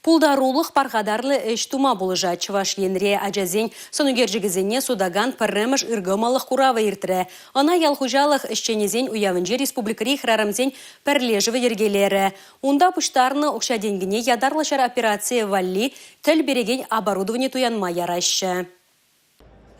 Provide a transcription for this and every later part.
Пултарулӑх пархатарлӑ ӗҫ тума пулӑшать. Чӑваш Енре ачасен сӑнӳкерчӗкӗсене сутакан пӗрремӗш ыркӑмӑллӑх куравӗ иртрӗ. Ӑна ял хуҫалӑх ӗҫченӗсен уявӗнче республикӑри хӗрарӑмсен пӗрлешӗвӗ йӗркелерӗ. Унта пуҫтарнӑ укҫа-тенкӗне ятарлӑ ҫар операцийӗ валли тӗл перекен оборудовани туянма яраҫҫӗ.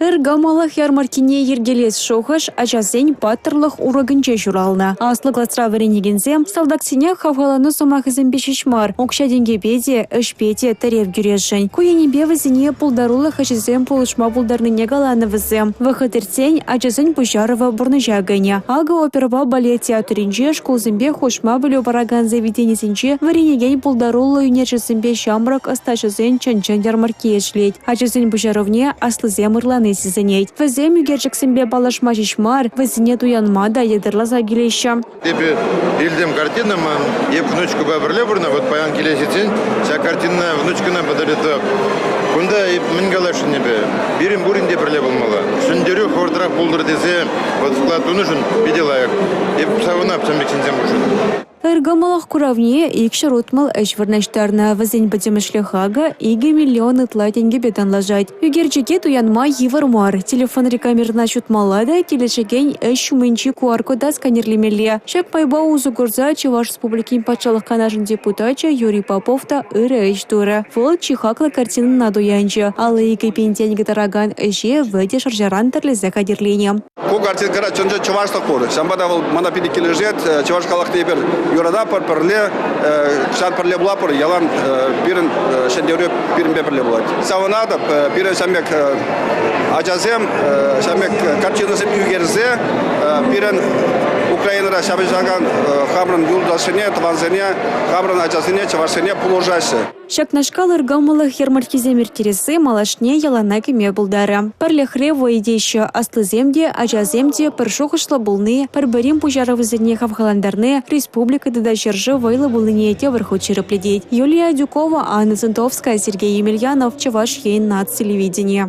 Ыр кӑмӑллӑх ярмӑрккине йӗркелес шухӑш ачасен паттӑрлӑх урокӗнче ҫуралнӑ. Аслӑ класра вӗренекенсем салтаксене хавхалану сӑмахӗсемпе ҫеҫ мар, укҫа-тенкӗпе те, ӗҫпе те тӗрев кӳресшӗн. Ку енӗпе вӗсене пултарулӑх ӗҫӗсем пулӑшма пултарнине каланӑ вӗсем. Вӑхӑт иртсен ачасен пуҫарӑвӗ пурнӑҫа кӗнӗ. Акӑ оперӑпа балет театрӗнче шкулсемпе хушма пӗлӳ паракан заведенисенче вӗренекен пултаруллӑ ӳнерҫӗсемпе ҫамрӑк ӑстаҫӑсен чӑн-чӑн ярмӑркки ӗҫлет. Ачасен пуҫарӑвне аслисем ырлани сисӗнет. Вӗсем ӳкерчӗксемпе паллашма ҫеҫ мар, вӗсене туянма та ятарласа килеҫҫӗ. Эпӗ илтӗм картина ман, эп внучкӑпа пӗрле пурӑнап. Вот паян киле ҫитсен ҫак картинӑна внучкӑна подарю. Кунта эп мӗн каласшӑн эпӗ? Пирӗн пурин те пӗрле пулмалла. Ҫӗнтерӳ хӑвӑртрах пултӑр тесе вот вклад тунӑшӑн питӗ лайӑх. Эп савӑнап ҫавӑн пек ҫынсем пуршӑн. Ыркӑмӑллӑх куравне 260 ӗҫ вырнаҫтарнӑ. Вӗсен пӗтӗмӗшле хакӗ 2 миллион ытла тенкӗпе танлашать. Ӳкерчӗке туянма йывӑр мар. Телефонри камерӑна ҫутмалла та килӗшекен ӗҫ ҫумӗнчи QR-кода сканерлемелле. Ҫак майпа усӑ курса Чӑваш Республикин Патшалӑх Канашӗн депутачӗ Юрий Попов та ырӑ ӗҫ турӗ. Вӑл чи хаклӑ картинӑна туянчӗ. 52 пин тенкӗ тӑракан ӗҫе вӗтӗ шӑрҫаран тӗрлесе хатӗрленӗ. Ку картинкӑра чӑн-чӑн чӑвашлӑх пур. Ҫавӑнпа та вӑл мана питӗ килӗшет. Чӑваш халӑхне эпир юрататпӑр, пӗрле, ҫав пӗрле пулатпӑр. Ялан пирӗн ҫӗнтерӳ пирӗнпе пӗрле пулать. Савӑнатӑп, пирӗн ҫав пек ачасем, ҫав пек картинӑсем ӳкерсе пирӗн Украинӑра ҫапӑҫакан хамӑрӑн юлташсене, тӑвансене, хамӑрӑн ачасене, чӑвашсене пулӑшаҫҫӗ. Ҫакнашкал ыркӑмӑллӑх ярмӑрккисем ирттересси малашне йӑлана кӗме пултарӗ. Пӗрлӗхре вӑй теҫҫӗ. Аслисем те, ачасем те пӗр шухӑшлӑ пулни, пӗр-пӗрин пуҫарӑвӗсене хавхалантарни республика тата ҫӗршыв вӑйлӑ пулнине тепӗр хут ҫирӗплетет. Юлия Адюкова, Анна Зонтовская, Сергей Емельянов, Чӑваш Ен наци телевиденийӗ.